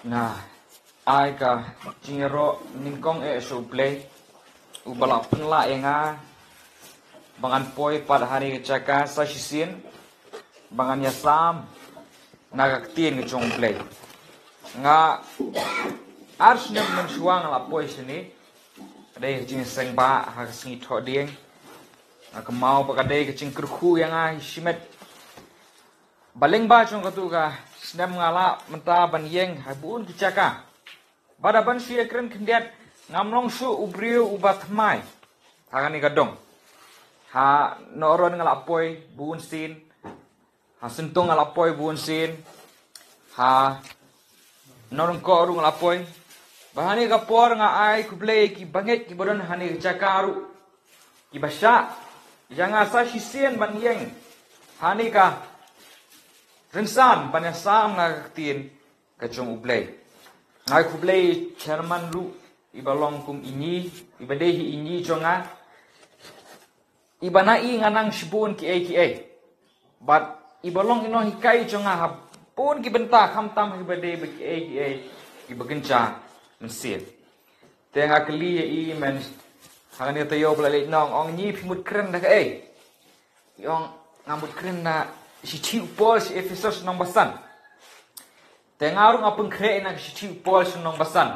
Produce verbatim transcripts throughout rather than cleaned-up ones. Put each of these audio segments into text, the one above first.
Nga ai ka jingïaroh nyngkong eh sha U Blei uba la pynlah ïa nga ba ngan poi pat ha kane ka jaka sa shisien ba ngan ïasam na ka ktien ka jong U Blei. Nga ar snem mynshuwa nga la poi shane, ka dei ka jingseng ba ha ka sngi Thohdieng. Nga kynmaw ba ka dei ka jingkyrkhu ïa nga hi shimet ba lyngba jong katu ka snem nga lah mynta ban ïeng ha bun ki jaka. Bad haba nga shu ïakren khyndiat, ngam long shuh u briew uba thymmai ha kane ka dong. Ha Nohron nga la poi bun sien, ha Sentong nga la poi bun sien, ha Nongkoh ruh nga la poi. Bad ha kane ka por nga ai khublei ïa ki bangeit kiba don ha kane ka jaka ruh, kiba shah ïa nga sa shisien ban ïeng ha kane ka rynsan ban ïasam na ka ktien ka jong U Blei. Nga ai khublei ïa i Chairman ruh, iba long kum i ngi, iba dei hi i ngi jong nga, iba na i nga nang shibun kiei kiei. Bad iba long i nonghikai jong nga ha bun ki bynta, khamtam ha kiba dei ba kiei kiei kiba kynja mynsiem. Te nga kylli ïa i, men, ha kane ka taïew ba la leit noh, ong, ngi, phi mut kren da kaei? I ong, nga mut kren na shithi u Paul sha Ephesos lynnong ba san. Te nga ruh nga pynkhreh na ka shithi u Paul sha lynnong ba san.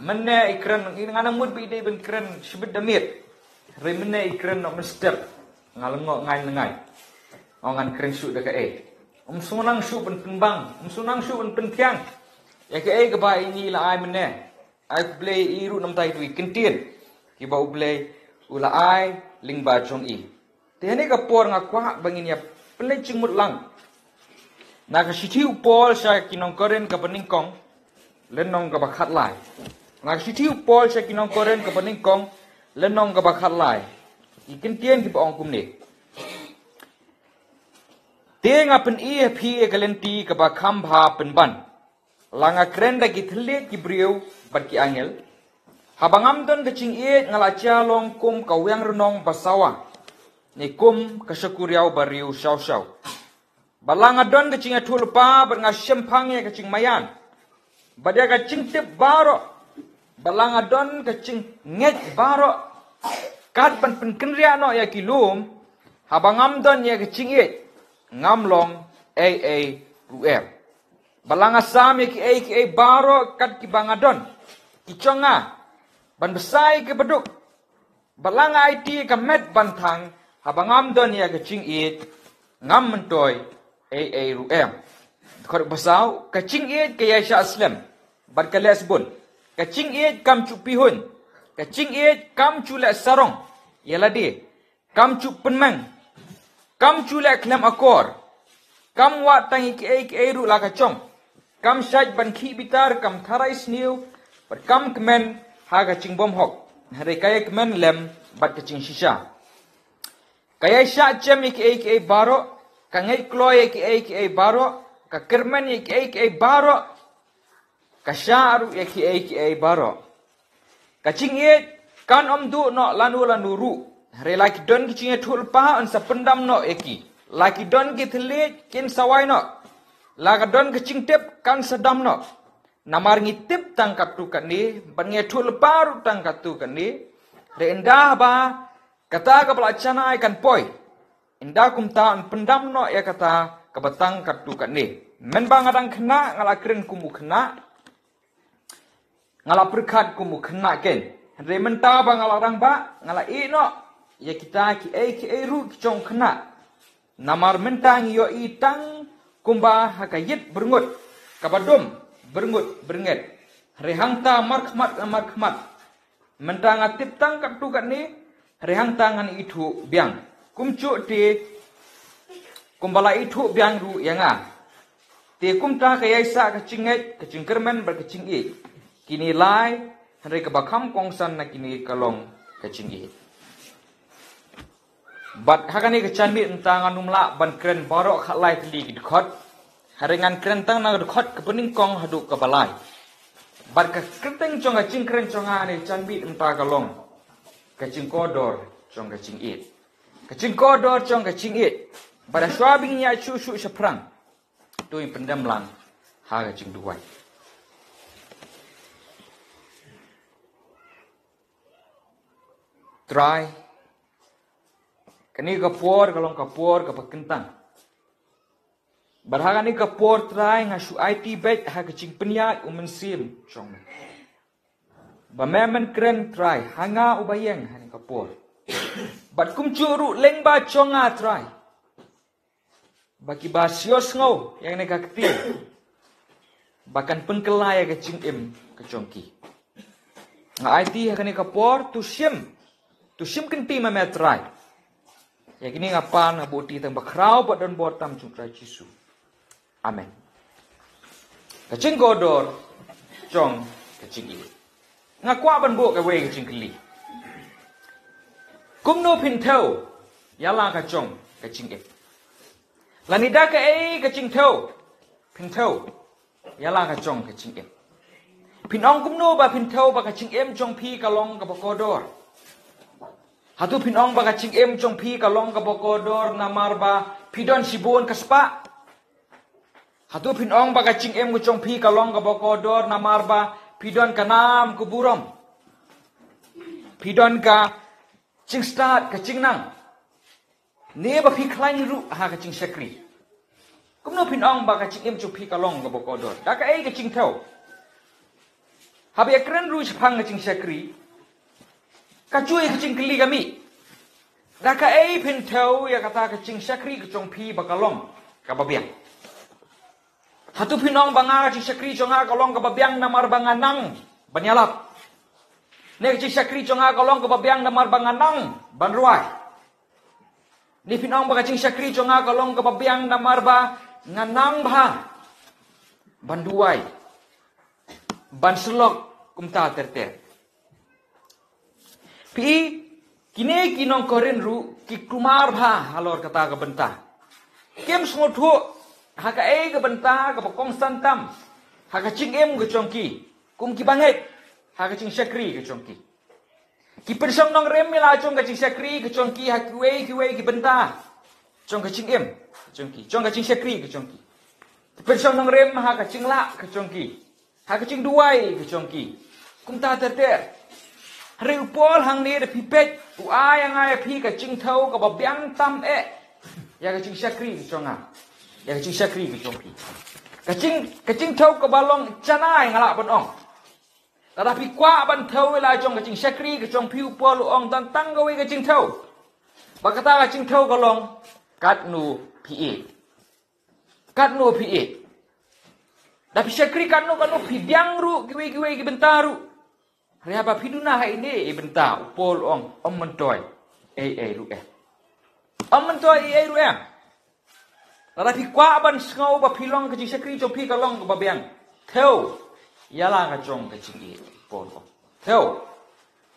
Mynne i kren, i, nga nang mut ba i dei ban kren shibit da miet. Hynrei mynne i kren noh mynstep, nga lyngngoh ngai lyngngai. Ong, ngan kren shuh da kaei? Um sngewbha shuh ban pynbang, um sngewbha shuh ban pynthiang ïa kaei kaba i ngi la ai mynne. Ai khublei ïa i ruh namar kito ki kyntien kiba U Blei u la ai lyngba jong i. Te ha kane ka por nga kwah ba ngin ïa pynleit jingmut lang na ka shithi u Paul sha ki nong Korinth kaba nyngkong, lynnong kaba khatlai. Na ka shithi u Paul sha ki nong Korinth kaba nyngkong, lynnong kaba khatlai. Ki kyntien kiba ong kumne: Te nga pyni ha phi ïa ka lynti kaba kham bha pynban. La nga kren da ki thylliej ki briew bad ki angel, haba ngam don ka jingïeit nga la jia long kum ka wiang rnong ba sawa, ne kum ka shakuriaw ba riew shaw shaw. Bad la nga don ka jingïathuhlypa bad nga shemphang ïa ka jingmaïan, bad ïa ka jingtip baroh, bad la nga don ka jingngeit baroh, kat ban pynkynriah noh ïa ki lum, haba ngam don ïa ka jingïeit, ngam long ei ei ruh em. Bad la nga sam ïa kiei kiei baroh kat kiba nga don, ki jong nga, ban bsa ïa kiba duk, bad la nga aiti ïa ka met ban thang, haba ngam don ïa ka jingïeit, ngam myntoi ei ei ruh em. Dkhot ba saw: Ka jingïeit ka ïaishah slem bad ka leh sbun. Ka jingïeit kam ju pihuiñ. Ka jingïeit kam ju leh sarong ïa lade. Kam ju pynmeng. Kam ju leh khlem akor. Kam wad tang ïa kiei kiei ruh la ka jong. Kam shait ban khih bitar, kam tharai sniew, bad kam kmen ha ka jingbymhok. Hynrei ka ïakmen lem bad ka jingshisha. Ka ïaishah jem ïa kiei kiei baroh, ka ngeit kloi ïa kiei kiei baroh, ka kyrmen ïa kiei kiei baroh, ka shah ruh ïa kiei kiei baroh. Ka jingïeit kan ym duh noh lano lano ruh. Hynrei la ki don ki jingïathuhlypa yn sa pyndam noh ïa ki. La ki don ki thylliej kin sa wai noh. La ka don ka jingtip kan sa dam noh. Namar ngi tip tang katto katne, bad ngi ïathuhlypa ruh tang katto katne. Hynrei ynda ba kata kaba la janai kan poi, ynda kumta yn pyndam noh ïa kata kaba tang katto katne. Mynba nga dang khynnah nga la kren kum u khynnah, nga la pyrkhat kum u khynnah keiñ. Hynrei mynta ba nga la rangbah, nga la ïeh noh ïa kita kiei kiei ruh ki jong u khynnah. Namar mynta ngi ïohi tang kumba ha ka ïit byrngut, kaba dum byrngut byrnget. Hynrei hangta markhmat la markhmat. Mynta nga tip tang katto katne, hynrei hangta ngan ithuh biang. Kumjuh te kumba la ithuh biang ruh ïa nga. Te kumta ka ïaishah ka jingngeit, ka jingkyrmen bad ka jingïeit. Kine lai, hynrei kaba kham kongsan na kine ka long ka jingïeit. Bad ha kane ka janmiet mynta ngan ym lah ban kren baroh khatlai tylli ki dkhot. Hynrei ngan kren tang na ka dkhot kaba nyngkong haduh kaba lai. Bad ka kyrteng jong ka jingkren jong nga ha kane ka janmiet mynta ka long: Ka jingkordor jong ka jingïeit. Ka jingkordor jong ka jingïeit. Bad shuwa ba ngin ïa shu shu shaphrang, to ngin pyndem lang ha ka jingduwai. Trai, kane ka por ka long ka por kaba kyntang. Bad ha kane ka por Trai nga shu aiti beit ha ka jingpynïaid u Mynsiem jong me. Ba me men kren Trai, ha nga uba ïeng ha kane ka por. Bad kumjuh ruh lyngba jong nga Trai, ba kiba sngewsynei ïa kane ka ktien, ba kan pynkylla ïa ka jingim ka jong ki. Nga aiti ha kane ka por, to shim, to shim kynti ma me Trai. Ïa kine nga pan, nga buh ti tang ba khraw bad don bor tam jong Trai Jisu. Amen. Ka jingkordor jong ka jingïeit. Nga kwah ban buh kawei ka jingkylli. Kumno phin thew ïa la ka jong ka jingim? Lane da kaei ka jingthew phin thew ïa la ka jong ka jingim? Phin ong kumno ba phin thew ba ka jingim jong phi ka long kaba kordor? Hato phin ong ba ka jingim jong phi ka long kaba kordor namar ba phi don shibun ka spah? Hato phin ong ba ka jingim ka jong phi ka long kaba kordor namar ba phi don ka nam ka burom? Phi don ka jingstad ka jingnang? Ne ba phi khlaiñ ruh ha ka jingshakri? Kumno phin ong ba ka jingim jong phi ka long kaba kordor? Da kaei ka jingthew? Haba ïakren ruh shaphang ka jingshakri, ka ju ïa ka jingkylli ka mih. Da kaei phin thew ïa kata ka jingshakri ka jong phi ba ka long kaba biang? Hato phin ong ba nga ka jingshakri jong nga ka long kaba biang namar ba nga nang ban ïalap? Ne ka jingshakri jong nga ka long kaba biang namar ba nga nang ban rwai? Ne phin ong ba ka jingshakri jong nga ka long kaba biang namar ba nga nang bha ban duwai, ban syllok, kumta ter ter? Phi, kine ki nong Korinth ruh ki kulmar bha halor kata ka bynta. Kim sngewthuh ha kaei ka bynta kaba kongsan tam ha ka jingim ka jong ki, kum ki bangeit ha ka jingshakri ka jong ki. Ki pynshong nongrim ïa la jong ka jingshakri ka jong ki ha kiwei kiwei ki bynta jong ka jingim ka jong ki, jong ka jingshakri ka jong ki. Ki pynshong nongrim ha ka jinglah ka jong ki, ha ka jingduwai ka jong ki, kumta ter ter. Hynrei u Paul hangne da phi peit, u ai ïa nga ïa phi ka jingthew kaba biang tam eh ïa ka jingshakri ka jong nga, ïa ka jingshakri ka jong phi. Ka jing, ka jingthew kaba long janai nga lah ban ong. Lada phi kwah ban thew ïa la jong ka jingshakri ka jong phi, u Paul u ong don tang kawei ka jingthew. Ba kata ka jingthew ka long, katno phi ïeit. Katno phi ïeit. Da phi shakri katno katno, phi biang ruh kiwei kiwei ki bynta ruh. Hynrei haba phi duna ha ine i bynta, u Paul u ong, ym myntoi ei ei ruh eh. Ym myntoi ei ei ruh eh. Lada phi kwah ban sngew ba phi long, ka jingshakri jong phi ka long kaba biang, thew ïa la ka jong ka jingïeit, u Paul u ong. Thew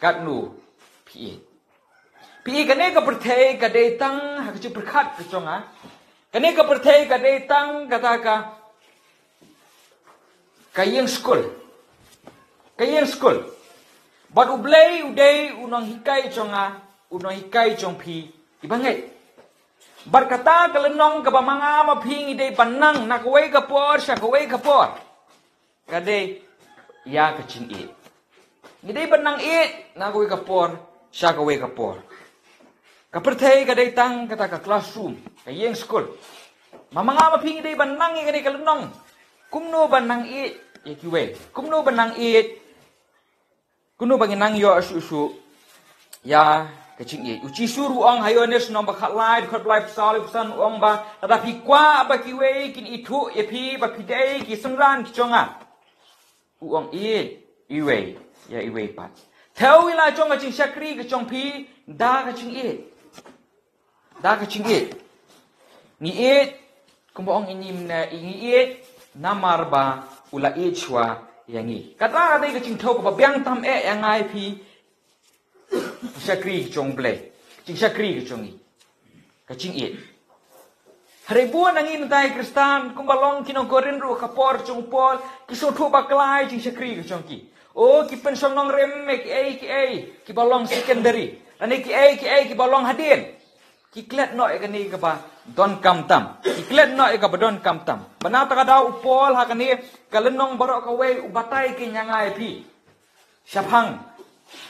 katno phi ïeit. Phi, kane ka pyrthei ka dei tang ha ka jingpyrkhat ka jong nga. Kane ka pyrthei ka dei tang kata ka, ka ïing skul. Ka ïing skul. Bad U Blei u dei u nonghikai jong nga, u nonghikai jong phi ki bangeit. Bad kata ka lynnong kaba ma nga ma phi ngi dei ban nang na kawei ka por sha kawei ka por, ka dei ïa ka jingïeit. Ngi dei ban nang ïeit na kawei ka por sha kawei ka por. Ka pyrthei ka dei tang kata ka classroom, ka ïing skul. Ma ma nga ma phi ngi dei ban nang ïa kane ka lynnong. Kumno ban nang ïeit ïa kiwei? Kumno ban nang ïeit? Kumno ba ngin nang ïoh shuh shuh ïa ka jingïeit? U Jisu ruh u ong ha Ïoannis lynnong ba khatlai, dkhot ba laiphew saw, laiphew san, u ong ba lada phi kwah ba kiwei kin ithuh ïa phi ba phi dei ki synran ki jong nga, u ong, ïeit iwei ïa iwei pat. Thew ïa la jong ka jingshakri ka jong phi da ka jingïeit. Da ka jingïeit. Ngi ïeit, kumba ong i Nim ne, ngi ïeit namar ba u la ïeit shuwa ïa ngi. Kata ka dei ka jingthew kaba biang tam eh ïa nga ïa phi. Shakri jong U Blei, jingshakri ka jong ngi, ka jingïeit. Hynrei bun na ngi mynta ki Khristan, kumba long ki nong Korinth ruh ka por jong u Paul, ki sngewthuh bakla ïa jingshakri ka jong ki. O, ki pynshong nongrim ïa kiei kiei kiba long secondary, lane kiei kiei kiba long hadien. Ki klet noh ïa kane kaba donkam tam. Ki klet noh ïa kaba donkam tam. Bad na kata ka daw u Paul ha kane ka lynnong baroh kawei u batai keiñ ïa nga ïa phi shaphang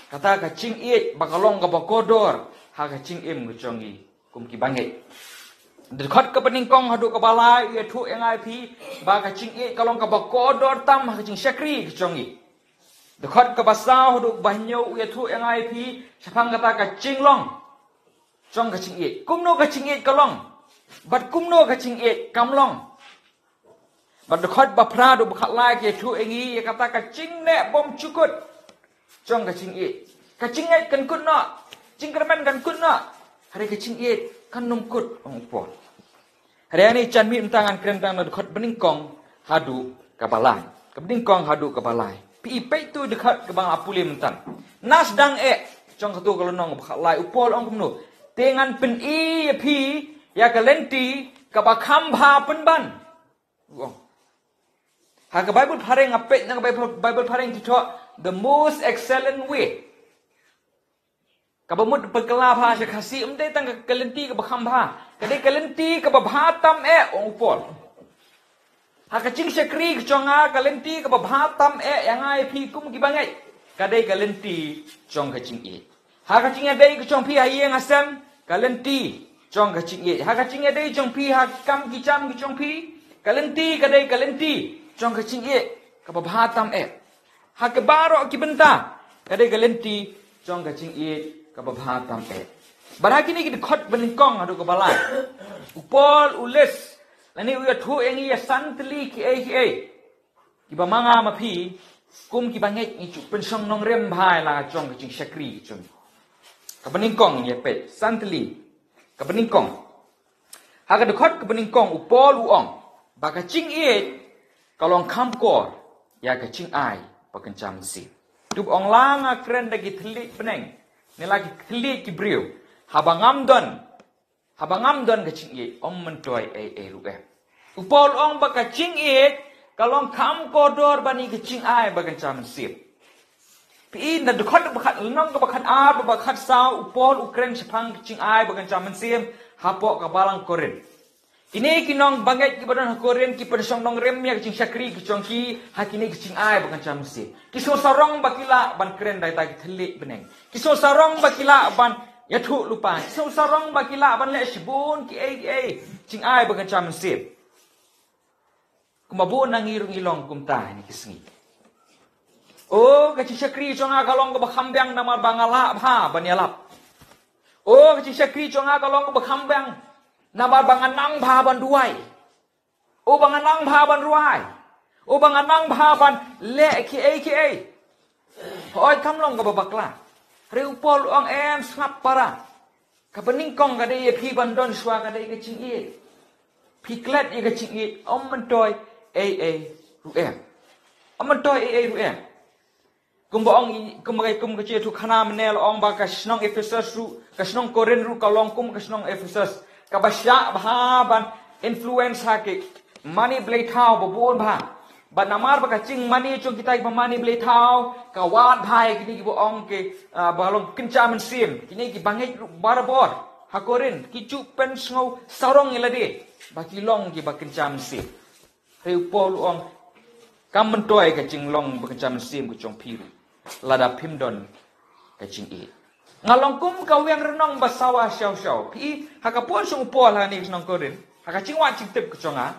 Kata ka jingïeit ba ka long kaba kordor ha ka jingim ka jong ngi kum ki bangeit. Dkhot kaba nyngkong haduh kaba lai u ïathuh ïa nga ïa phi ba ka jingïeit ka long kaba kordor tam ha ka jingshakri ka jong ngi. Dkhot kaba saw haduh kaba hynñiew u ïathuh ïa nga ïa phi shaphang kata ka jinglong jong ka jingïeit. Kumno ka jingïeit ka long bad kumno ka jingïeit kam long. Bad dkhot ba phra haduh ba khatlai ki ïathuh ïa ngi ïa kata ka jingneh bymjukut jong ka jingïeit. Ka jingngeit kan kut noh, jingkyrmen kan kut noh, hynrei ka jingïeit kan nym kut, ong u Paul. Hynrei ane jan mih mynta ngan kren tang na dkhot banyngkong haduh kaba lai. Kaba nyngkong haduh kaba lai. Phi i peit tu dkhot kaba nga pule mynta. Nga sdang eh jong katu ka lynnong ba khatlai u Paul ong kumno. Te ngan pyni ïa phi ïa ka lynti kaba kham bha pynban. Ong. Ha ka Bible phareng nga peit na ka Bible, Bible phareng ki thoh the most excellent way. Kaba mut pynkylla bha sha Khasi ym dei tang ka lynti kaba kham bha. Ka dei ka lynti kaba bha tam eh ong u Paul. Ha ka jingshakri ka jong nga ka lynti kaba bha tam eh ïa nga ïa phi kum ki bangeit. Ka dei ka lynti jong ka jingïeit. Ha ka jingïadei ka jong phi ha ïing ha sem ka lynti jong ka jingïeit. Ha ka jingïadei jong phi ha ki kam ki jam ka jong phi ka lynti ka dei ka lynti jong ka jingïeit kaba bha tam eh. Ha ka baroh ki bynta ka dei ka lynti jong ka jingïeit kaba bha tam eh. Bad ha kine ki dkhot banyngkong haduh kaba lai u Paul u list lane u ïathuh ïa ngi ïa san tylli kiei kiei kiba ma nga ma phi kum ki bangeit ngi ju pynshong nongrim bha ïa la jong ka jingshakri ka jong. Kaba nyngkong ïa peit san tylli. Kaba nyngkong ha ka dkhot kaba nyngkong u Paul u ong ba ka jingïeit ka long kham kor ïa ka jingai ba kynja mynsiem. Tup ong la nga kren da ki thylliej bneng ne la ki thylliej ki briew. Haba ngam don, haba ngam don ka jingïeit ym myntoi ei ei ruh em. U Paul ong ba ka jingïeit ka long kham kordor ban ïa ka jingai ba kynja mynsiem. Phi i na dkhot ba khat, lynnong kaba khat ar bad ba khat saw u Paul u kren shaphang ka jingai ba kynja mynsiem hapoh ka balang Korinth. Kine ki nongbangeit kiba don ha Korinth ki pynshong nongrim ïa ka jingshakri ka jong ki ha kine ka jingai ba kynja mynsiem. Ki sngewsarong ba ki lah ban kren da kita ki thylliej bneng. Ki sngewsarong ba ki lah ban ïathuh lypa. Ki sngewsarong ba ki lah ban leh shibun kiei kiei jingai ba kynja mynsiem. Kumba bun na ngi ruh ngi long kumta ha kine ki sngi. O ka jingshakri jong nga ka long kaba kham biang namar ba nga lah bha ban ïalap. O ka jingshakri jong nga ka long kaba kham biang namar ba nga nang bha ban duwai. O ba nga nang bha ban rwai. O ba nga nang bha ban leh kiei kiei. Hooid kam long kaba bakla. Hynrei u Paul u ong em sngap para. Kaba nyngkong ka dei ïa phi ban don shuwa ka dei ka jingïeit. Phi klet ïa ka jingïeit ym myntoi ei ei ruh em. Ym myntoi ei ei ruh em. Kumba ong i, kumba ka, kum ka jingïathuhkhana mynne la ong ba ka shnong Ephesus ruh, ka shnong Korinth ruh ka long kum ka shnong Ephesus. Kaba shah bha ban influence ha ki mane blei thaw ba bun bha. Bad namar ba ka jingmane jong kita kiba mane blei thaw ka wad bha ïa kine kiba ong ki, ah, ba long kynja mynsiem. Kine ki bangeit ruh barabor ha Korinth ki ju pynsngew sarong ïa lade ba ki long kiba kynja mynsiem. Hynrei u Paul u ong kam myntoi ka jinglong ba kynja mynsiem ka jong phi ruh lada phim don ka jingïeit. Nga long kum ka wiang rnong ba sawa shaw shaw. Phi i ha ka por jong u Paul ha kane ka shnong Korinth ha ka jingwad jingtip ka jong nga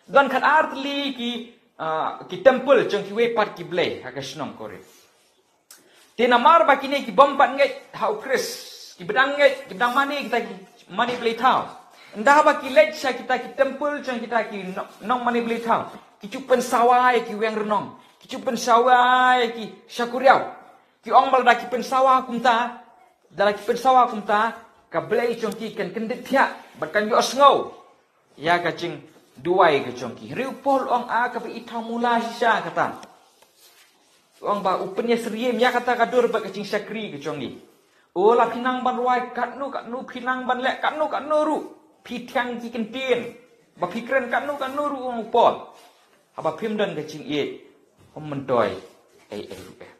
don khat ar tylli ki, ah, ki temple jong kiwei pat ki blei ha ka shnong Korinth. Te namar ba kine ki bym pat ngeit ha u Khrist, ki ba dang ngeit, ki ba dang mane kita ki mane blei thaw. Ynda ba ki leit sha kita ki temple jong kita ki no-, nongmane blei thaw, ki ju pynsawa ïa ki wiang rnong, ki ju pynsawa ïa ki shakuriaw. Ki ong ba lada ki pynsawa kumta, da la ki pynsawa kumta, ka blei jong ki kan kyndit thiah bad kan ïohsngew ïa ka jingduwai ka jong ki. Hynrei u Paul u ong a kaba i thaw mula shisha kata. U ong ba u pynïasyriem ïa kata ka dur bad ka jingshakri ka jong ngi. O la phi nang ban rwai katno katno, phi nang ban leh katno katno ruh, phi thiang ki kyntien, ba phi kren katno katno ruh, ong u Paul, haba phim don ka jingïeit ym myntoi ei ei ruh em.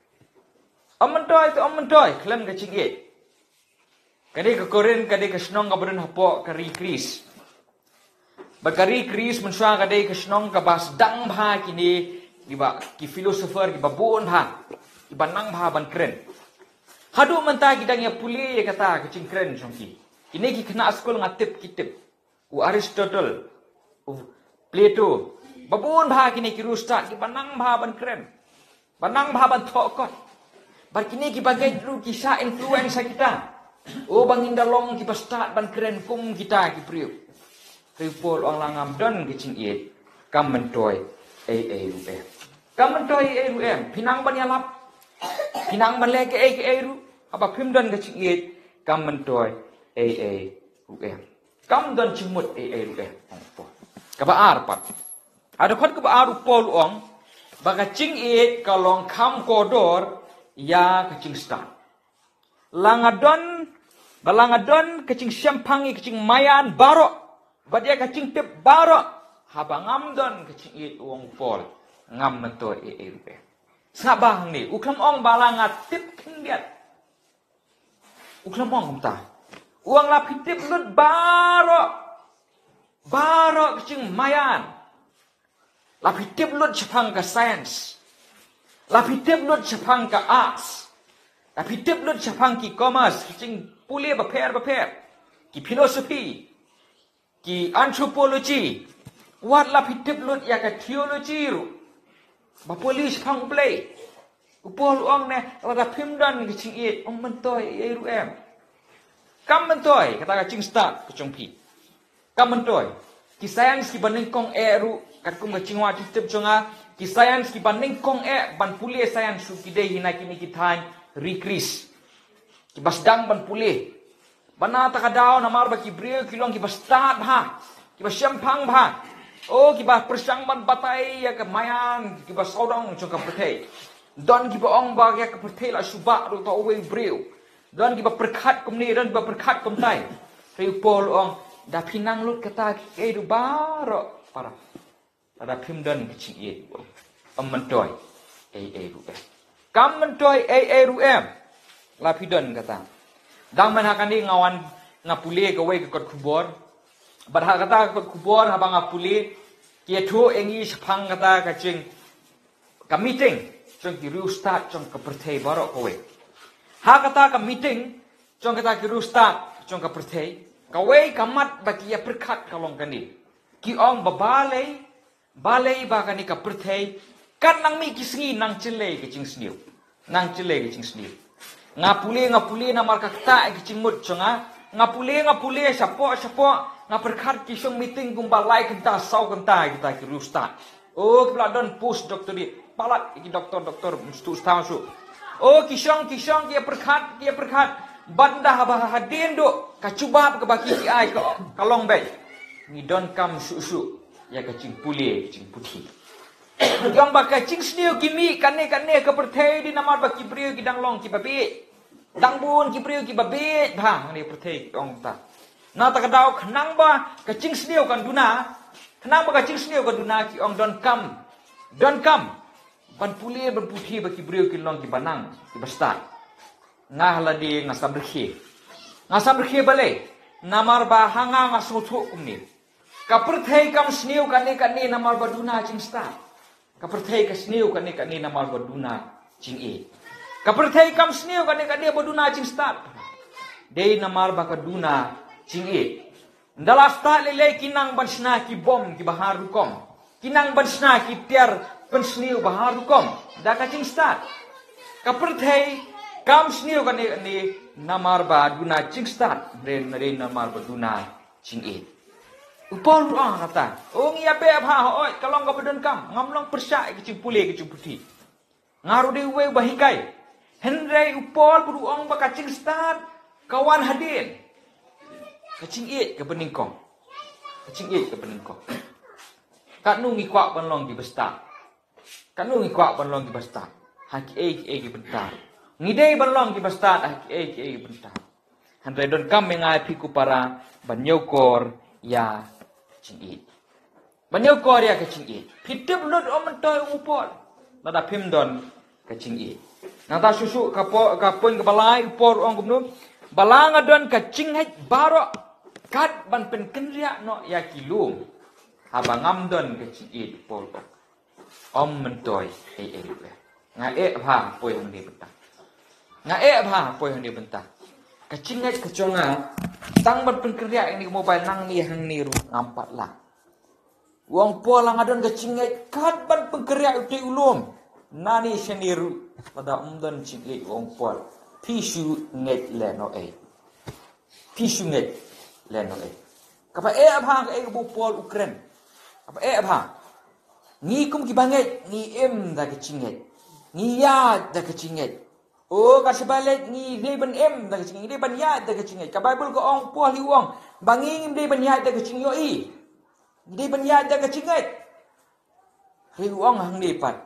Ym myntoi te ym myntoi khlem ka jingïeit. Ka dei ka Korinth ka dei ka shnong kaba don hapoh ka ri Greece. Bad ka ri Greece mynshuwa ka dei ka shnong kaba sdang bha kine kiba, ki philosopher kiba bun bha, kiba nang bha ban kren. Haduh mynta ki dang ïa pule ïa kata ka jingkren jong ki. Kine ki khynnah skul nga tip ki tip. U Aristotle, u Plato, ba bun bha kine ki riewstad, ki ba nang bha ban kren. Ba nang bha ban thoh kot. Bad kine ki ba ngeit ruh ki shah influence ha kita. O ba ngin da long ki ba stad ban kren kum kita ki briew. Hynrei u Paul u ong la ngam don ka jingïeit, kam myntoi ei ei ruh em. Kam myntoi ei ei ruh em. Phi nang ban ïalap. Phi nang ban leh kaei kaei ruh. Haba phim don ka jingïeit, kam myntoi ei ei ruh em. Kam don jingmut ei ei ruh em, ong u Paul. Kaba ar pat. Ha dkhot kaba ar u Paul u ong ba ka jingïeit ka long kham kordor ïa ka jingstad. La nga don, ba la nga don ka jingshemphang ïa ka jingmaïan baroh bad ïa ka jingtip baroh, haba ngam don ka jingïeit, u ong u Paul, ngam myntoi ei ei ruh em. Sngap bha hangne, u khlem ong ba la nga tip khyndiat. U khlem ong kumta. U ong la phi tip lut baroh, baroh ka jingmaïan. La phi tip lut shaphang ka science. La phi tip lut shaphang ka arts. La phi tip lut shaphang ki commerce, ki jingpule bapher bapher. Ki philosophy. Ki anthropology. Wat la phi tip lut ïa ka theology ruh. Ba pule shaphang U Blei. U Paul u ong ne, lada phim don ka jingïeit, ym myntoi ei ei ruh em. Kam myntoi kata ka jingstad ka jong phi. Kam myntoi. Ki science ki ba nyngkong eh ruh, katkum ka jingwad jingtip jong nga, ki science ki ba nyngkong eh ban pule science ruh ki dei hi na kine ki thaiñ ri Khrist. Ki ba sdang ban pule. Ba na kata ka daw namar ba ki briew ki long ki ba stad bha, ki ba shemphang bha. O, ki ba pyrshang ban batai ïa ka maïan, ki ba sawdong jong ka pyrthei. Don ki ba ong ba ïa ka pyrthei la shu bah ruh ta uwei u briew. Don ki ba pyrkhat kumne, don ki ba pyrkhat kumtai. Hynrei u Paul u ong, da phi nang lut kata kiei kiei ruh baroh para. Lada phim don ka jingïeit, ym myntoi ei ei ruh em. Kam myntoi ei ei ruh em. La phi don kata. Dang mynta ha kane nga wan nga pule kawei ka kot khubor. Bad ha kata ka kot khubor haba nga pule, ki ïathuh ïa ngi shaphang kata ka jing, ka meeting jong ki riewstad jong ka pyrthei baroh kawei. Ha kata ka meeting jong kata ki riewstad jong ka pyrthei, kawei ka mat ba ki ïa pyrkhat ka long kane. Ki ong ba balei, balei ba kane ka pyrthei kan nang mih ki sngi nang jyllei ka jingsniew. Nang jyllei ka jingsniew. Nga pule, nga pule namar ka ktah ka jingmut jong nga. Nga pule, nga pule shapoh shapoh, nga pyrkhat ki shong meeting kumba lai kynta saw kynta kita ki riewstad. O, ki ba la don post doctorate, palat ki doktor doktor mstu staw su. O, ki shong, ki shong, ki ïa pyrkhat, ki ïa pyrkhat. Bad ynda haba hadien duh ka jubab kaba ki ki ai ka, ka long beit, ngi donkam shuh shuh ïa ka jingpule, ka jingputhi. Ki ong ba ka jingsniew ki mih kane kane ka pyrthei dei namar ba ki briew ki dang long ki ba bieit. Dang bun ki briew ki ba bieit bha hangne pyrthei, ki ong ta. Na kata ka daw khnang ba ka jingsniew kan duna, khnang ba ka jingsniew kan duna, ki ong donkam, donkam ban pule ban puthi ba ki briew kin long ki ba nang, ki ba stad. Nga ha lade nga samrkhie. Nga samrkhie balei? Namar ba ha nga nga sngewthuh kumne. Ka pyrthei kam sniew kane kane namar ba duna jingstad. Ka pyrthei ka sniew kane kane namar ba duna jingïeit. Ka pyrthei kam sniew kane kane ba duna jingstad. Dei namar ba ka duna jingïeit. Ynda la stad lei lei ki nang ban shna ki bom ki ba har rukom. Ki nang ban shna ki tiar pynsniew ba har rukom da ka jingstad. Ka pyrthei kam sniew kane kane namar ba duna jingstad, hynrei, hynrei namar ba duna jingïeit. U Paul u ong kata, ong ïa beh bha, hooid, ka long kaba donkam, ngam long pyrshah ïa ka jingpule ka jingputhi. Nga ruh dei uwei uba hikai. Hynrei u Paul u ong ba ka jingstad ka wan hadien ka jingïeit kaba nyngkong. Ka jingïeit kaba nyngkong. Katno ngi kwah ban long ki ba stad? Katno ngi kwah ban long ki ba stad ha kiei kiei ki bynta? Ngi dei ban long ki ba stad ha kiei kiei ki bynta. Hynrei donkam ïa nga ïa phi ko para ban ñiewkor ïa ka jingïeit. Ban ñiewkor ïa ka jingïeit. Phi tip lut, ym myntoi, ong u Paul, lada phim don ka jingïeit. Nangta shuh shuh ka po-, ka point kaba lai, u Paul u ong kumno? Ba la nga don ka jingngeit baroh kat ban pynkynriah noh ïa ki lum. Haba ngam don ka jingïeit, u Paul u ong, ym myntoi ei ei ruh. Nga eh bha poi hangne mynta. Nga eh bha poi hangne bynta. Ka jingngeit ka jong nga, tang ban pynkynriah ïa kane ka mobile nangne hangne ruh ngam pat lah. U ong Paul, nga don ka jingngeit kat ban pynkynriah ïa utei u lum. Nangne shane ruh lada ym don jingngeit, u ong Paul, phi shu ngeit lehnohei. Phi shu ngeit lehnohei. Kaba eh bha kaei kaba u Paul u kren. Kaba eh bha. Ngi kum kiba ngeit ngi im da ka jingngeit. Ngi ïaid da ka jingngeit. O, ka shaba leit ngi dei ban im da ka jingngeit, ngi dei ban ïaid da ka jingngeit. Ka Baibl ka ong, Paul hi u ong ba ngi ngim dei ban ïaid da ka jingïohi. Ngi dei ban ïaid da ka jingngeit. Hynrei u ong hangne pat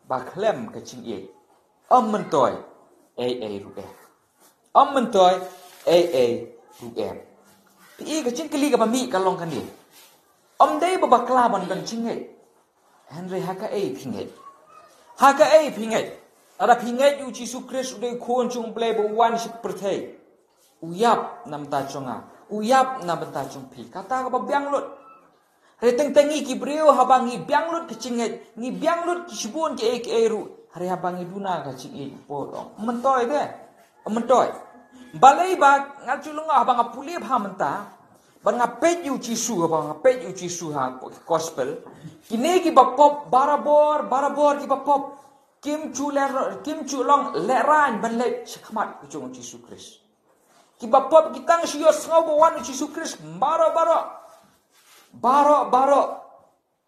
ba khlem ka jingïeit ym myntoi ei ei ruh em. Ym myntoi ei ei ruh em. Phi i, ka jingkylli kaba mih ka long kane. Ym dei ba bakla ban don jingngeit. Hynrei ha kaei phi ngeit? Ha kaei phi ngeit? Lada phi ngeit ïa u Jisu Khrist u dei u Khun jong U Blei ba u wan sha pyrthei, u ïap na bynta jong nga, u ïap na bynta jong phi, kata kaba biang lut. Hynrei teng teng ngi ki briew haba ngi biang lut ka jingngeit, ngi biang lut ki shibun kiei kiei ruh, hynrei haba ngi duna ka jingïeit, u Paul u ong, ym myntoi de. Ym myntoi. Balei? Ba nga ju lyngngoh haba nga pule bha mynta, ba nga peit ïa u Jisu, haba nga peit ïa u Jisu ha gospel, kine kiba pop barabor, barabor kiba pop, kim ju leh, kim ju long lehraiñ ban leit sha khmat ka jong u Jisu Khrist. Kiba pop ki tang shu ïohsngew ba wan u Jisu Khrist baroh baroh. Baroh baroh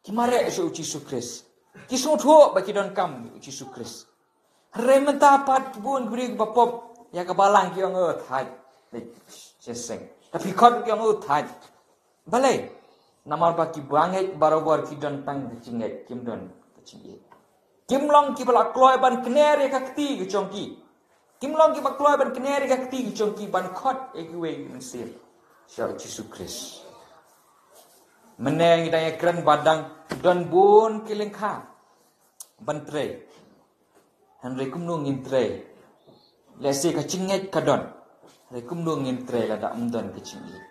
ki mareh sha u Jisu Khrist. Ki sngewthuh ba ki donkam u Jisu Khrist. Hynrei mynta pat ki bun ki briew kiba pop ïa ka balang ki ong, o thait, leit sha seng. Ka phi khot ki ong, o thait. Balei? Namar ba kiba ngeit barabor ki don tang ka jingngeit, kim don ka jingïeit. Kim long kiba la kloi ban kner ïa ka kti ka jong ki. Kim long kiba kloi ban kner ïa ka kti ka jong ki ban khot ïa kiwei ki mynsiem sha u Jisu Khrist. Mynne ngi dang ïakren ba dang don bun ki lyngkha ban trei. Hynrei kumno ngin trei? Lehse ka jingngeit ka don, hynrei kumno ngin trei lada ym don ka jingïeit?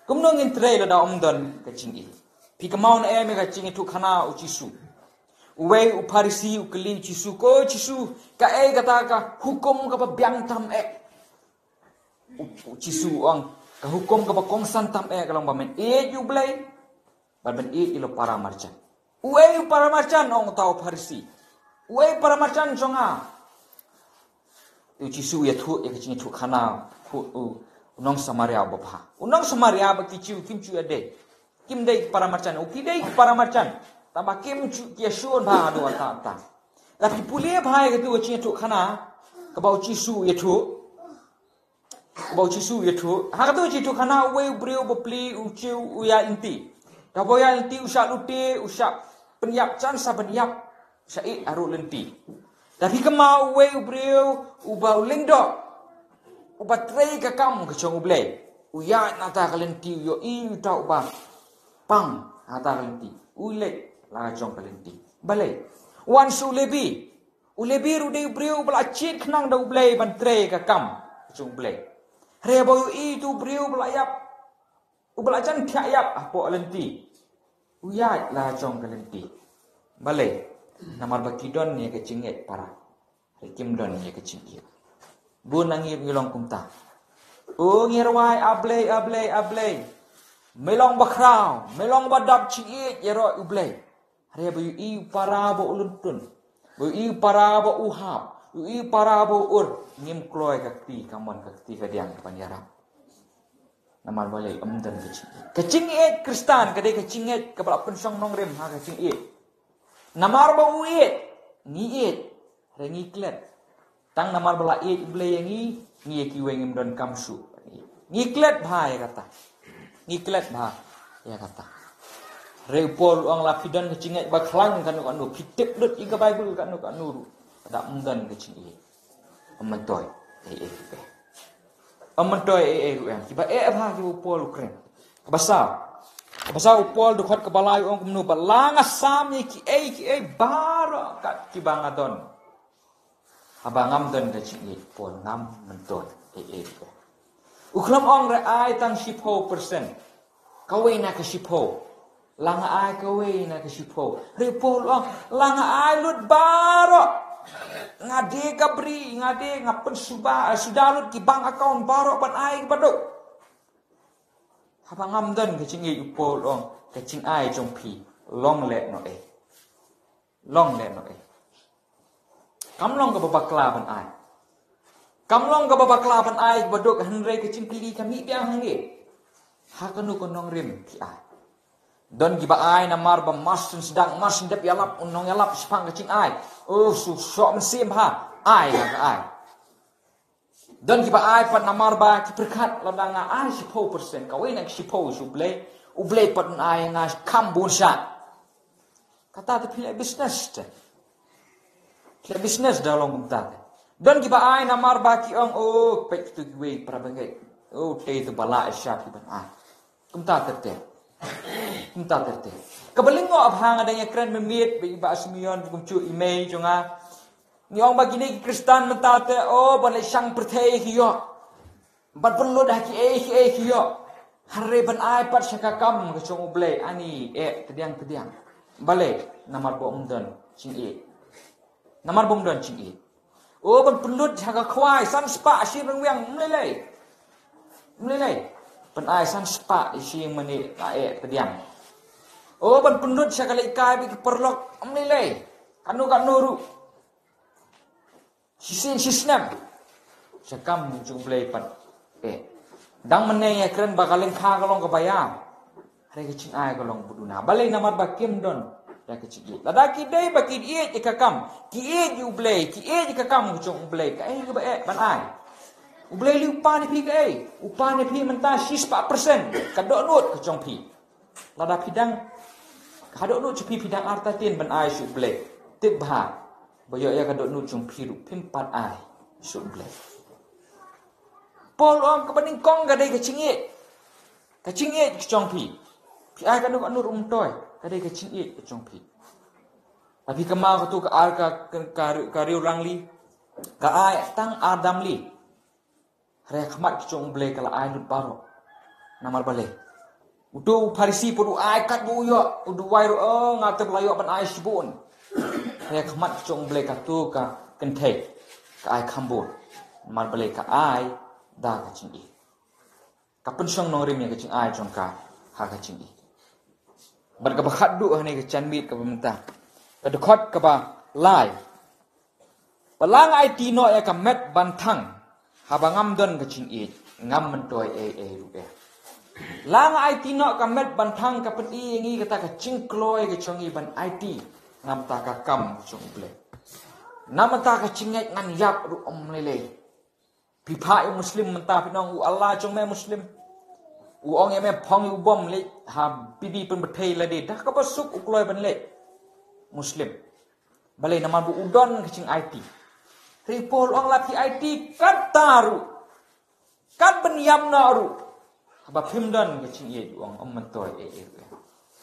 Kumno ngin trei lada ym don ka jingïeit? Phi kynmaw ne em ïa ka jingïathuhkhana u Jisu? Uwei u Pharisi u kylli u Jisu, ko Jisu, kaei kata ka hukum kaba biang tam eh? U, u Jisu u ong, ka hukum kaba kongsan tam eh ka long ba men ïeit ïa u Blei bad men ïeit ïa u para marjan. Uei u para marjan, ong uta u Pharisi. Uei u para marjan jong nga? U Jisu u ïathuh ïa ka jingïathuhkhana u, u, u nong Samaria uba bha. U nong Samaria bad ki Jiw kim ju ïadei. Kim dei ki para marjan. U, ki dei ki para marjan, tangba kim ju ïashun bha haduh katta katta. Lada phi pule bha ïa katu ka jingïathuhkhana kaba u Jisu u ïathuh. Kaba u Jisu u ïathuh. Ha katu ka jingïathuhkhana, uwei u briew uba pli u Jiw u ïaid lynti. Da ba u ïaid lynti u shah lute, u shah pynïap, jan sa pynïap, u shah ïeh ha ruh lynti. Da phi kynmaw uwei u briew uba u lyngdoh, uba trei ka kam ka jong u Blei, u ïaid na kata ka lynti, u ïohi uta uba pang ha kata ka lynti, u leit la ka jong ka lynti. Balei? Wan sha u Lebi. U Lebi ruh u dei u briew uba la jied khnang da u Blei ban trei ka kam ka jong u Blei. Hynrei ba u ïohi utu u briew uba la ïap, uba la jan thiah ïap hapoh lynti, u ïaid la jong ka lynti. Balei? Namar ba ki don ïa ka jingngeit para, hynrei kim don ïa ka jingïeit. Bun na ngi ruh ngi long kumta. O, ngi rwai, A Blei, A Blei, A Blei, me long bakhraw, me long ba dap jingïeit, ïaroh ïa u Blei. Hynrei ba u ïohi u para ba u lyntun, ba u ïohi u para ba u hap, u ïohi u para ba u ur, ngim kloi ka kti kamon, ka kti kadiang ban ïarap. Namar balei? Ym don ka jingïeit. Ka jingïeit Khristan ka dei ka jingïeit kaba la pynshong nongrim ha ka jingïeit. Namar ba u ïeit, ngi ïeit, hynrei ngi klet. Tang namar ba la ïeit u Blei ïa ngi, ngi ïa kiwei ngim donkam shuh. Ngi klet bha ïa kata. Ngi klet bha ïa kata. Hynrei u Paul u ong, la phi don ka jingngeit ba khlaiñ kano kano, phi tip lut ïa ka Baibl kano kano ruh, lada ym don ka jingïeit, ym myntoi ei ei ruh em. Ym myntoi ei ei ruh em. Kiba eh bha kiba u Paul u kren. Kaba saw. Kaba saw, u Paul dkhot kaba lai u ong kumno? Ba la nga sam ïa kiei kiei baroh kat kiba nga don. Haba ngam don ka jingïeit, Paul, ngam myntoi ei ei ruh em. U khlem ong re ai tang shiphew percent, kawei na ka shiphew. La nga ai kawei na ka shiphew. Hynrei u Paul u ong, la nga ai lut baroh. Nga die ka bri, nga die, nga pynsuba, suda lut ki bank account baroh ban ai ki baduk. Haba ngam don ka jingïeit, u Paul u ong, ka jingai jong phi long lehnohei. Long lehnohei. Kam long kaba bakla ban ai. Kam long kaba bakla ban ai baduk, hynrei ka jingkylli ka mih biang hangne. Ha kano ka nongrim phi ai? Don kiba ai namar ba mar syn sdang, mar syn dep ïalap u nongïalap shaphang ka jingai. Oh, shu shoh mynsiem bha, ai nga ka ai. Don kiba ai pat namar ba ki pyrkhat lada nga ai shiphew percent, kawei na ki shiphew sha U Blei, U Blei pat un ai nga kham bun shah. Kata te phi leh business te. Phi leh business da long kumta te. Don kiba ai namar ba ki ong, oh, peit kito kiwei para bangeit, oh, te to ba lah sha phi ban ai. Kumta ter ter. Kumta ter ter. Kaba lyngngoh bha, nga dang ïakren mynmiet bad i Bah Simeon, kumjuh i mei jong nga. Ngi ong ba kine ki Khristan mynta te, oh, ban leit shang pyrthei ki ïoh. Ban pynlut ha kiei kiei ki ïoh. Hynrei ban ai pat sha ka kam ka jong U Blei, ani eh tdiang tdiang. Balei? Namar ba ym don jingïeit. Namar ba ym don jingïeit. Oh, ban pynlut ha ka khwai san spah shi ryngwiang, ym lei lei. Ym lei lei. Ban ai san spah shi mane, eh tdiang. Oh, ban pynlut sha ka leit kai bad ki paralok, ym lei lei. Kano kano ruh. Shisien shisnem. Sha kam jong U Blei pat, eh. Dang mynne ïakren ba ka lyngkha ka long kaba ïam. Hynrei ka jingai ka long ba duna. Balei? Namar ba kim don ïa ka jingïeit. Lada ki dei ba ki ïeit ïa ka kam, ki ïeit ïa U Blei, ki ïeit ïa ka kam ka jong U Blei, kaei kaba eh ban ai? U Blei lei u pan ïa phi kaei? U pan ïa phi mynta shi spah percent ka dohnud ka jong phi. Lada phi dang, ka dohnud jong phi, phi dang artatien ban ai sha U Blei, tip bha ba ïoh ïa ka dohnud jong phi ruh phim pat ai sha U Blei. Paul u ong kaba nyngkong ka dei ka jingïeit. Ka jingïeit ka jong phi. Phi ai kano kano ruh ym toi, ka dei ka jingïeit ka jong phi. Lada phi kynmaw kato ka ar ka, ka, ka, ka riewrangli, ka ai tang ar damli. Hynrei ha khmat ka jong U Blei ka la ai lut baroh. Namar balei? Uto u Pharisi pat u ai katba u ïoh, u duwai ruh, oh, nga te ba la ïoh ban ai shibun. Hynrei ha khmat ka jong U Blei kato ka kynthei ka ai kham bun. Namar balei? Ka ai da ka jingïeit. Ka pynshong nongrim ïa ka jingai jong ka ha ka jingïeit. Bad kaba khatduh hangne ka janmiet kaba mynta, ka dkhot kaba lai. Ba la nga aiti noh ïa ka met ban thang, haba ngam don ka jingïeit, ngam myntoi ei ei ruh eh. La nga aiti noh ka met ban thang, ka pyni ïa ngi kata ka jingkloi ka jong ngi ban aiti namar ka kam ka jong U Blei. Namar ka jingngeit ngan ïap ruh ym lei lei. Phi phah ïa u Muslim mynta, phin ong, u Allah jong me Muslim. U ong ïa me phong ïa u bom, leit ha bibi pynbthei lade. Da kaba suk u kloi ban leit Muslim. Balei? Namar ba u don ka jingaiti. Hynrei Paul u ong la phi aiti katta ruh, kat ban ïam noh ruh, haba phim don ka jingïeit, u ong, ym myntoi ei ei ruh eh.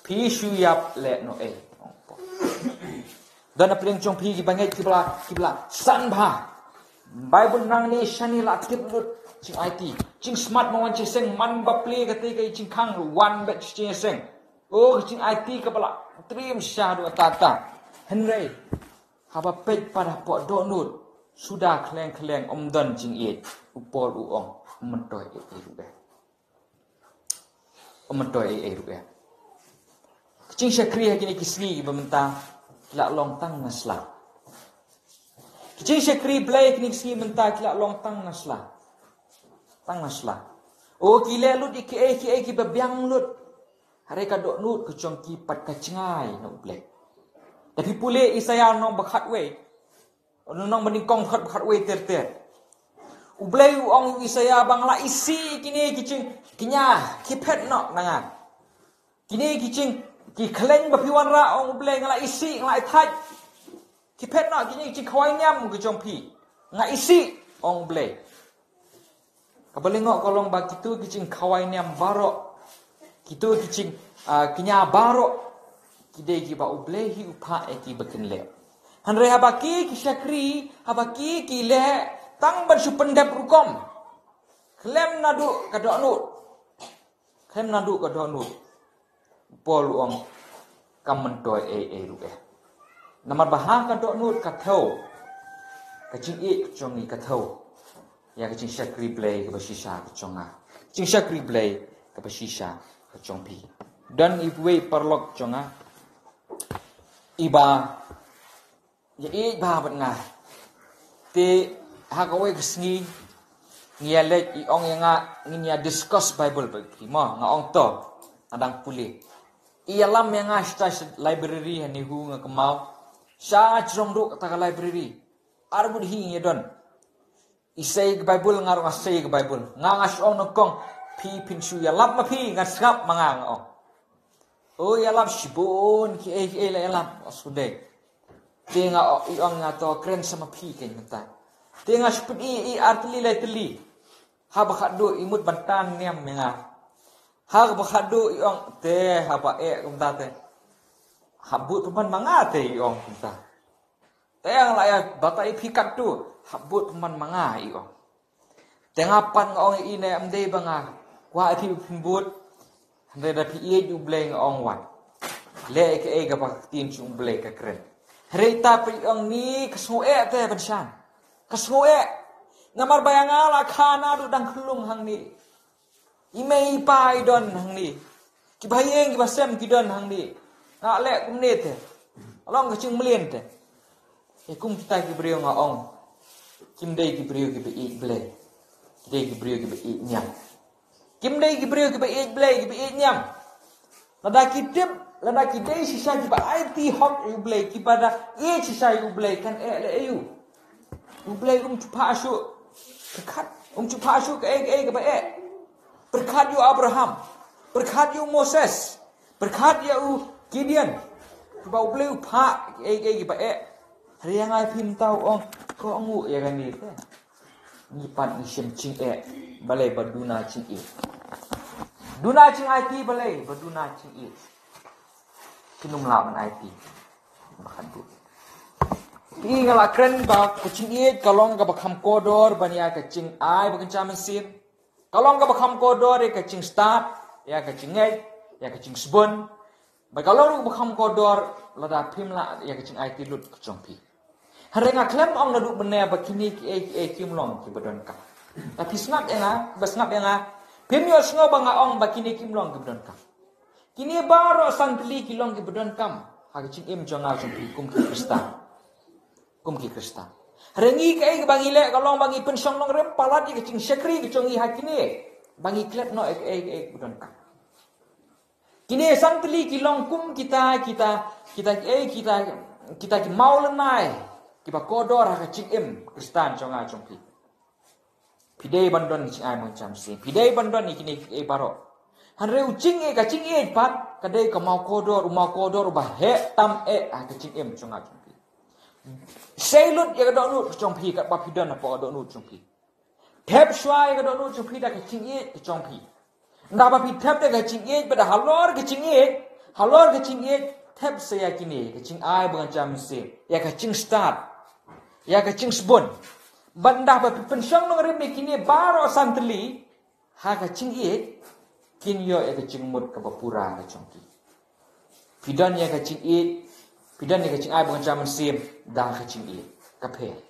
Phi shu ïap lehnohei, u ong Paul. Don na pdeng jong phi kiba ngeit, kiba la, kiba la san bha. Baibl nangne shane la tip lut jingaiti. Jingsmat ma wan jingïaseng, man ba plie kata ka jingkhang ruh wan bad jingïaseng. Oh, ka jingaiti kaba la triem sha haduh katta katta. Hynrei haba peit pat hapoh dohnud, suda khleng khleng, ym don jingïeit. U Paul u ong, ym myntoi ei ei ruh eh. Ym myntoi ei ei ruh eh. Ki jingshakri ha kine ki sngi kiba mynta ki la long tang na sla. Ki jingshakri Blei kine ki sngi mynta ki la long tang na sla. Tang na sla. Oh, ki leh lut ïa kiei kiei kiba biang lut. Hynrei ka dohnud ka jong ki pat ka jngai na U Blei. Lada phi pule Isaïah lynnong ba khatwei, lynnong ba nyngkong, dkhot ba khatwei ter ter. U Blei u ong ïa u Isaïah ba nga la isih ïa kine ki jingkñia, ki phet noh na nga. Kine ki jing, ki khleiñ ba phi wanrah, ong U Blei, nga la isih, nga la ithait. Ki phet noh, kine ki jingkhawai niam ka jong phi, nga isih, ong U Blei. Kaba lyngngoh ka long ba kito ki jingkhawai niam baroh, kito ki jing, ah, kñia baroh, ki dei kiba U Blei hi u phah ïa ki ba kin leh. Hynrei haba ki, ki shakri, haba ki, ki leh tang ban shu pyndep rukom, khlem naduh ka dohnud. Khlem naduh ka dohnud. Paul u ong, kam myntoi ei ei ruh eh. Namar ba ha ka dohnud ka thew. ka jingïeit ka jong ngi ka thew ïa ka jingshakri Blei kaba shisha ka jong nga, jingshakri Blei kaba shisha ka jong phi. Don iwei paralok jong nga iba ïa ïeit bha bad nga. Te ha kawei ka sngi ngi ïa leit, i ong ïa nga ngin ïa discuss Bible bad ki. Mo, nga ong to, nga dang pule. I ïalam ïa nga sha library, ha ne hu nga kynmaw. Sha jrong ruh kata ka library. Ar bud hi ngi don. I sei ka Bible, nga ruh nga sei ka Bible. Nga nga shu ong nyngkong, phi phin shu ïalap ma phi, ngan sngap ma nga, nga ong. O ïalap shibun kiei kiei la ïalap, o sudei. Te nga o-, i ong nga to kren sa ma phi kein mynta. Te nga shu pyni i ar tylli lai tylli. Haba khatduh i mut ban tan niam ïa nga. Haba khatduh i ong te haba eh kumta te. Hap bud pynban ma nga te i ong kumta. Te nga la ïa batai phi katto, hap bud pynban ma nga i ong. Te nga pat nga ong ïa i ne ym dei ba nga kwah ïa phi phin bud. Hynrei da phi ïeit U Blei nga ong wan. Leh ïa kaei kaba ka ktien jong U Blei ka kren. Hynrei ta phi ong ni ka sngew eh te ban shan. Ka sngew eh. Namar ba ïa nga la kha naduh dang khyllung hangne. I mei i pa i don hangne. Kiba ïeng kiba sem ki don hangne. Nga leh kumne te. Long ka jingmlien te. Ïa kum kita ki briew nga ong. Kim dei ki briew kiba ïeit Blei. Ki dei ki briew kiba ïeit niam. Kim dei ki briew kiba ïeit Blei, kiba ïeit niam. Lada ki tip, lada ki dei shisha kiba aiti hok ïa U Blei, kiba da ïeit shisha ïa U Blei, kan eh leh aïu. U Blei um ju phah shuh ka khat, um ju phah shuh kaei kaei kaba eh. Pyrkhat ïa u Abraham, pyrkhat ïa u Moses, pyrkhat ïa u Gideon. Kiba U Blei u phah kaei kaei kaba eh. Hynrei ïa nga ïa phi mynta u ong, ko ong u ïa kane te. Ngi pat ngi shem jingeh, balei ba duna jingeh. Duna jingaiti balei ba duna jingeh. Kin ym lah ban aiti. Ba khatduh. Phi nga la kren ba ka jingeh ka long kaba kham kordor ban ïa ka jingai ba kynja mynsiem. Ka long kaba kham kordor ïa ka jingstad, ïa ka jingngeit, ïa ka jingsbun. Ba ka long ruh kaba kham kordor lada phim lah ïa ka jingaiti lut ka jong phi. Hynrei nga khlem ong naduh mynne ba kine kiei kiei kim long kiba donkam. Lada phi sngap ïa nga, ba sngap ïa nga, phim ïohsngew ba nga ong ba kine kim long kiba donkam. Kine baroh san tylli ki long kiba donkam ha ka jingim jong nga jong phi kum ki Khristan. Kum ki Khristan. Hynrei ngi kaei kaba ngi leh ka long ba ngi pynshong nongrim palat ïa ka jingshakri ka jong ngi ha kine. Ba ngi klet noh ïa kaei kaei kaba donkam. Kine san tylli ki long kum kita, kita, kita, eh, kita, kita ki mawlynnai kiba kordor ha ka jingim Khristan jong nga jong phi. Phi dei ban don jingai ba kynja mynsiem. Phi dei ban don ïa kine kiei baroh. Hynrei u jingeh, ka jingeh pat ka dei ka mawkordor, u mawkordor uba heh tam eh ha ka jingim jong nga jong phi. Sei lut ïa ka dohnud ka jong phi katba phi don hapoh ka dohnud jong phi. Thep shuwa ïa ka dohnud jong phi da ka jingeh ka jong phi. Nda ba phi thep da ka jingeh, ba da halor ka jingeh, halor ka jingeh, thep sa ïa kine, ka jingai ba kynja mynsiem, ïa ka jingstad, ïa ka jingsbun. Bad nda ba phi pynshong nongrim ïa kine baroh san tylli ha ka jingeh, kin ïoh ïa ka jingmut kaba pura ka jong ki. Phi don ïa ka jingeh, phi don ïa ka jingai ba kynja mynsiem da ka jingeh. Ka pher.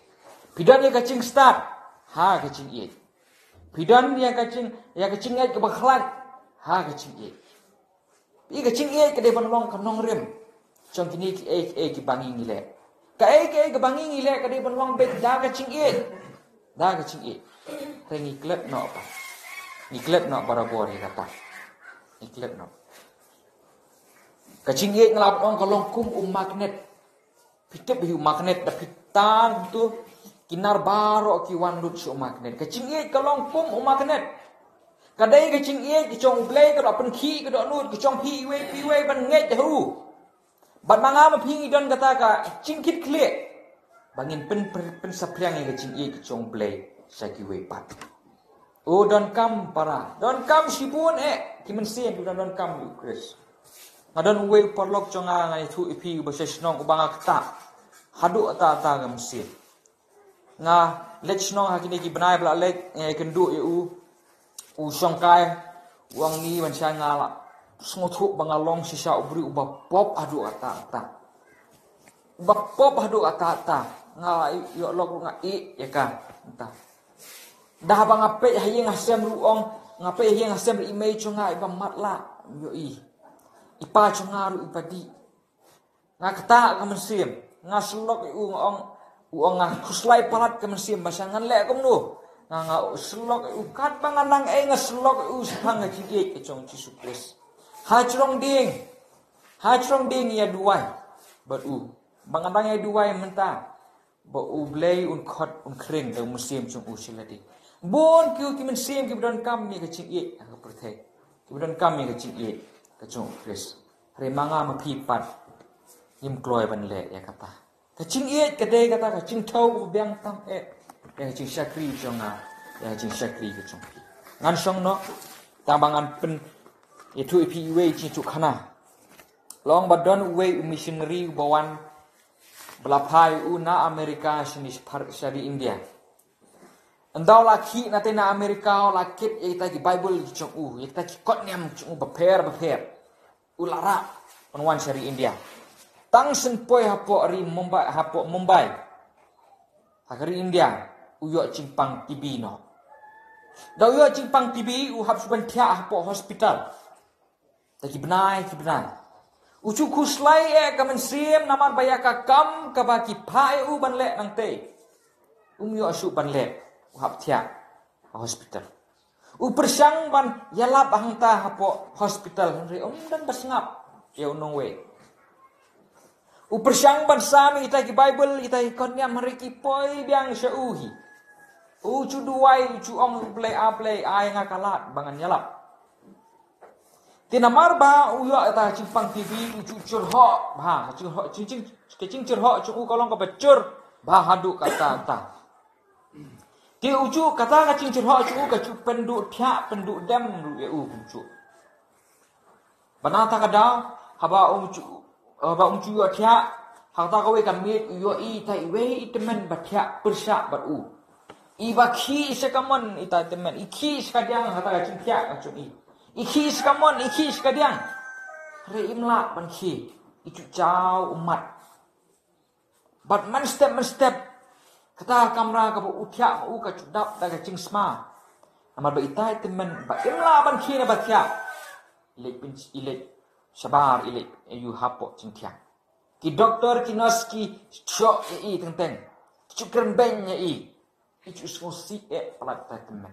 Phi don ïa ka jingstad ha ka jingeh. Phi don ïa ka jing, ïa ka jingngeit kaba khlaiñ ha ka jingeh. Ïa ka jingeh ka dei ban long ka nongrim jong kine kiei kiei kiba ngi ngi leh. Kaei kaei kaba ngi ngi leh ka dei ban long beit da ka jingeh. Da ka jingeh. Te ngi klet noh pat. Ngi klet noh barabor ïa kata. Ngi klet noh. Ka jingeh nga la ong ka long kum u magnet. Phi tip hi u magnet, da phi tan tu ki nar baroh ki wan lut sha u magnet. Ka jingeh ka long kum u magnet. Ka dei ka jingeh ka jong U Blei kaba pynkhih ka dohnud ka jong phi iwei pa iwei ban ngeit ha u. Bad ma nga ma phi ngi don kata ka jingkitkhlieh ba ngin pyn, pyn, pynsaphriang ïa ka jingeh ka jong U Blei sha kiwei pat. O donkam para, donkam shibun eh ki mynsiem ki donkam ïa U Khrist. Nga don uwei u paralok jong nga, nga ïathuh ïa phi, uba sha shnong uba nga ktah haduh katta katta ka mynsiem. Nga leit shnong ha kine ki bnai ba la leit, nga ïakynduh ïa u, u shongkai, u ong ni ban sha nga la sngewthuh ba nga long shisha u briew uba pop haduh katta katta. Uba pop haduh katta katta. Nga ïoh lok ruh nga ïeh ïa ka. Mynta da haba nga peit ha ïing ha sem ruh ong, nga peit ha ïing ha sem ruh i mei jong nga iba matlah, ïohi. I pa jong nga ruh iba dih. Nga ktah ka mynsiem, nga sylok ïa u, nga ong, u ong nga khuslai palat ka mynsiem, ba sha ngan leh kumno. Nga nga sylok ïa u, katba nga nang ei nga sylok ïa u shaphang ka jingïeit ka jong Jisu Khrist. Ha jrong dieng, ha jrong dieng ïa duwai bad u. Ba nga dang ïa duwai mynta ba U Blei un khot un khring da u mynsiem jong u sha lade. Bun ki, ki mynsiem kiba donkam ïa ka jingïeit ha ka pyrthei, kiba donkam ïa ka jingïeit ka jong U Khrist. Hynrei ma nga ma phi pat ngim kloi ban leh ïa kata. Ka jingïeit ka dei kata ka jingthew kaba biang tam eh ïa ka jingshakri jong nga, ïa ka jingshakri ka jong phi. Ngan shong noh tang ba ngan pynïathuh ïa phi iwei i jingïathuhkhana. Long ba don uwei u missionary uba wan, ba la phah ïa u na America shane shaphar sha ri India. Ynda u la khih na te na America u la kit ïa kita ki Bible ki jong u, ïa kita ki kot niam ki jong u bapher bapher. U la rah ban wan sha ri India. Tang shen poi hapoh ri Mumbai, hapoh Mumbai ha ka ri India, u ïoh jingpang T B noh. Da u ïoh jingpang T B u hap shu ban thiah hapoh hospital. Da ki bnai ki bnai. U ju khuslai eh ka mynsiem namar ba ïa ka kam kaba ki phah ïa u ban leh nangtei um ïoh shuh ban leh, u hap thiah ha hospital. U pyrshang ban ïalap hangta hapoh hospital hynrei um don ba sngap ïa u nongwei. U pyrshang ban sam ïa kita ki Bible, ïa kita ki kot niam hynrei ki poi biang sha u hi. U ju duwai, u ju ong, U Blei, A Blei, ai nga ka lad ba ngan ïalap. Te namar ba u ïoh ïa ka jingpang T B, u ju jyrhoh bha, ka jinghoh, jing, jing, ka jingjyrhoh jong u ka long kaba jur bha haduh katta katta. Te u ju, kata ka jingjyrhoh jong u ka ju pynduh thiah pynduh dem ruh ïa u kumjuh. Ba na kata ka daw, haba um ju, haba um ju ïoh thiah, ha kata kawei ka miet u ïohi ita iwei i tymmen ba thiah pyrshah bad u. Iba khih sha kamon ita i tymmen, i khih sha kadiang ha kata ka jingthiah ka jong i. I khih sha kamon, i khih sha kadiang. Hynrei im lah ban khie, i ju jaw ummat. Bad mynstep mynstep kata ka kamra kaba u thiah ha u ka ju dap da ka jingsma. Namar ba ita i tymmen ba im lah ban khie na ba thiah, i leit pyn, i leit shabar, i leit ïa u hapoh jingthiah. Ki doktor ki nurse ki shoh ïa i teng teng, ki ju kren beiñ ïa i. I ju sngewsih eh palat ita i tymmen.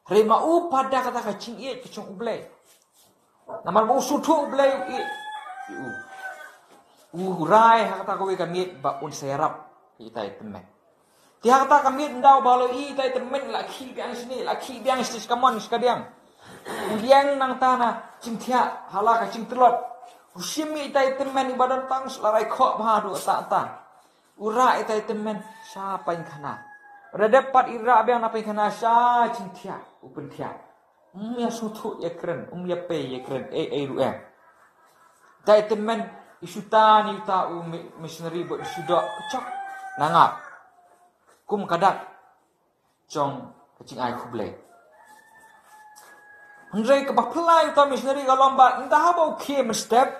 Hynrei ma u pat da kata ka jingïeit ka jong U Blei. Namar ba u sngewthuh U Blei u ïeit ïa u, u rai ha kata kawei ka miet ba un sa ïarap ïa ita i tymmen. Te ha kata ka miet ynda u ba la ïohi ita i tymmen la khih biang shane, la khih biang shane, sha kamon sha kadiang, u ïeng nangta na jingthiah ha la ka jingtlot. U shim ïa ita i tymmen iba don tang shu la rai khoh bha haduh katta katta. U rah ita i tymmen sha paikhana. Lada dep pat i rah biang na paikhana sha jingthiah, u pynthiah. Um ïa sngewthuh ïa kren, um ïa pei ïa kren ei ei ruh em. Ita i tymmen i shu tan ïa uta u mi, missionary bad i shu doh pyrshah na ngap kum ka dak jong ka jingai khublei. Hynrei kaba phylla ïa uta u missionary ka long ba ynda haba u khie mynstep,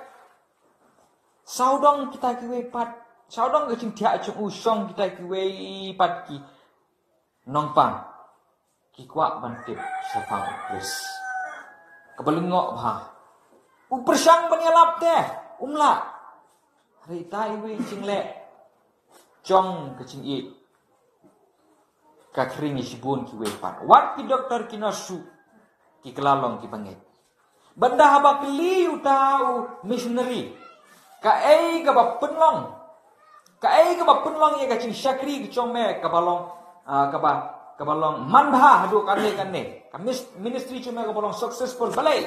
sawdong kita kiwei pat, sawdong ka jingthiah jong u, shong kita kiwei pat ki nongpang ki kwah ban tip shaphang U Khrist. Kaba lyngngoh bha. U pyrshang ban ïalap te um lah. Hynrei ita iwei i jingleh jong ka jingïeit ka khring ïa shibun kiwei pat. Wat ki doktor ki nurse ruh ki kylla long kiba ngeit. Bad ynda haba kylli uta u missionary, kaei kaba pynlong, kaei kaba pynlong ïa ka jingshakri ka jong me kaba long, ah, kaba, kaba long manbha haduh katne katne, ka mis, ministry jong me kaba long successful, balei?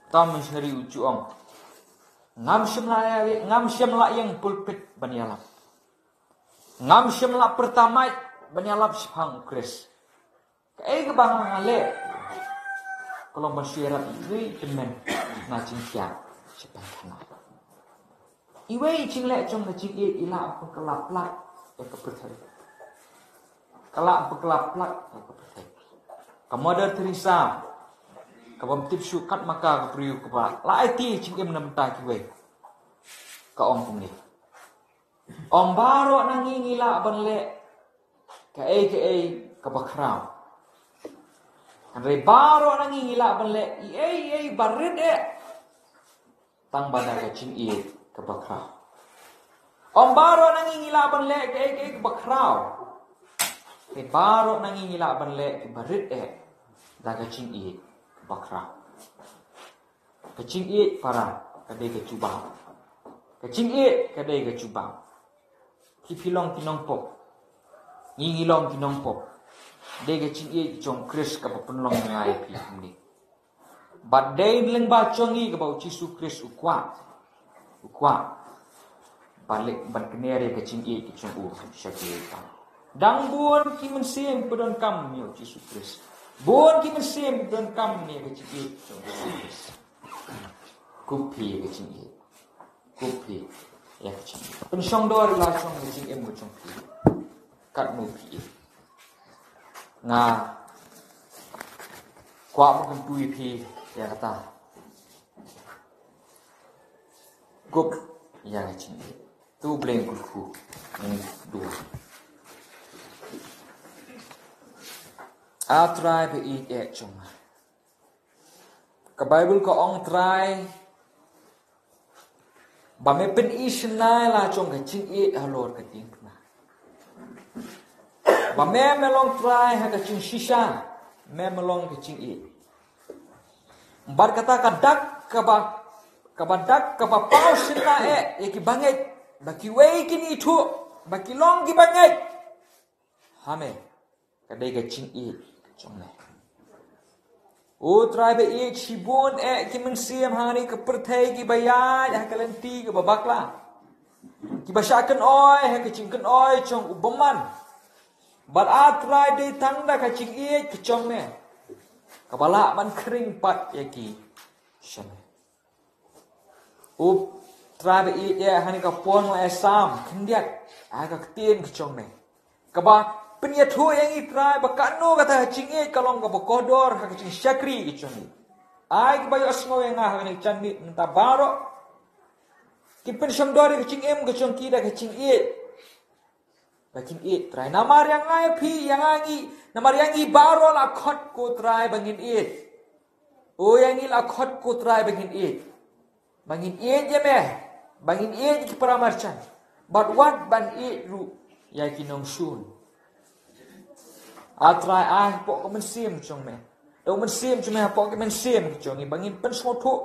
Uta u missionary u ju ong, ngam shym la, ngam shym la ïeng pulpit ban ïalap. Ngam shym la pyrta mike ban ïalap shaphang U Khrist. Kaei kaba nga leh ka long ban shu ïarap ïa iwei i tymmen na jingthiah sha paikhana. Iwei i jingleh jong ka jingïeit i lah ban pynkylla plat ïa ka pyrthei. Ka lah ban pynkylla plat ïa ka pyrthei. Ka Mother Teresa, ka bym tip shuh kat ma ka ka briew kaba la aiti jingim na bynta kiwei, ka ong kumne: Ong baroh na ngi ngi lah ban leh kaei kaei kaba khraw. Hynrei baroh na ngi ngi lah ban leh ei ei ba rit eh tang ba da ka jingïeit kaba khraw. Ong baroh na ngi ngi lah ban leh kaei kaei kaba khraw. Hynrei baroh na ngi ngi lah ban leh kiba rit eh da ka jingïeit kaba khraw. Ka jingïeit para ka dei ka jubab. Ka jingïeit ka dei ka jubab. Ki phi long ki nongpop, ngi ngi long ki nongpop. Dei ka jingïeit jong Khrist kaba pynlong ïa ngi phi kumne. Bad dei lyngba jong ngi kaba u Jisu Khrist u kwah, u kwah ban leh ban kner ïa ka jingïeit ka jong u sha ki. Dang bun ki mynsiem ba donkam ïa u Jisu Khrist. Bun ki mynsiem ba donkam ïa ka jingïeit ka jong u Jisu Khrist. Kup phi ïa ka jingïeit. Kup phi ïa ka jingïeit. Pynshong dor la jong ka jingim ka jong phi. Katno phi ïeit. Nga kwah ban kyntu ïa phi ïa kata. Kup ïa ka jingïeit. To Blei un kyrkhu. Ngi duwai. A Trai ba ïeit eh jong nga. Ka Baibl ka ong Trai ba me pyni shynna la jong ka jingïeit halor ka diengphna. Ba me me long Trai ha ka jingshisha, me me long ka jingïeit. Bad kata ka dak kaba, kaba dak kaba paw shynna eh ïa ki bangeit ba kiwei kin ithuh ba ki long ki bangeit ha me. Ka dei ka jingïeit jong me. O Trai ba ïeit, shibun eh ki mynsiem ha kane ka pyrthei kiba ïaid ha ka lynti kaba bakla, kiba shah kynoi ha ka jingkynoi jong u bymman. Bad A Trai dei tang da ka jingïeit ka jong me kaba lah ban khring pat ïa ki sha me. O Trai ba ïeit eh, ha kane ka por nga la ïasam khyndiat ha ka ktien ka jong me kaba pynïathuh ïa ngi Trai ba kano kata ka jingïeit ka long kaba kordor ha ka jingshakri ka jong ngi. Ai kiba ïohsngew ïa nga ha kane ka janmiet mynta baroh kin pynshong dor ïa ka jingim ka jong ki da ka jingïeit. Ba kin ïeit Trai. Namar ïa nga ïa phi, ïa nga ngi, namar ïa ngi baroh la khot ko Trai ba ngin ïeit. O ïa ngi la khot ko Trai ba ngin ïeit. Ba ngin ïeit ïa me. Ba ngin ïeit ïa ki para marjan. Bad wat ban ïeit ruh ïa ki nongshun. A Trai, ai hapoh ka mynsiem jong me, da u mynsiem jong me hapoh ka mynsiem jong ngi ba ngin pynsngewthuh,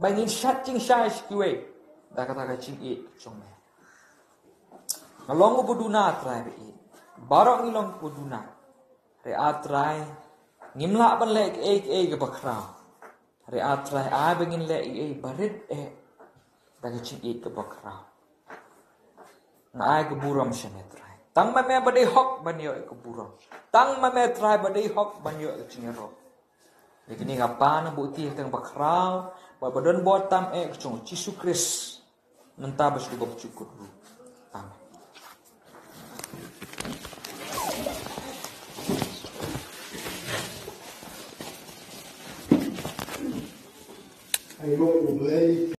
ba ngin shad jingshai sha kiwei da kata ka jingïeit jong me. Nga long uba duna Trai ba ïeit. Baroh ngi long uba duna. Hynrei A Trai, ngim lah ban leh kaei kaei kaba khraw. Hynrei A Trai, ai ba ngin leh kaei ba rit eh da ka jingïeit kaba khraw. Nga ai ka burom sha me Trai. Tang ma me ba dei hok ban ïoh ïa ka burom. Tang ma me Trai ba dei hok ban ïoh ïa ka jingïaroh. Ïa kine nga pan ngan buh ïa ka kyrteng ba khraw bad ba don bor tam eh ka jong u Jisu Khrist, mynta bad sha u ba jukut ruh. Amen. Ai, Lord, we bless.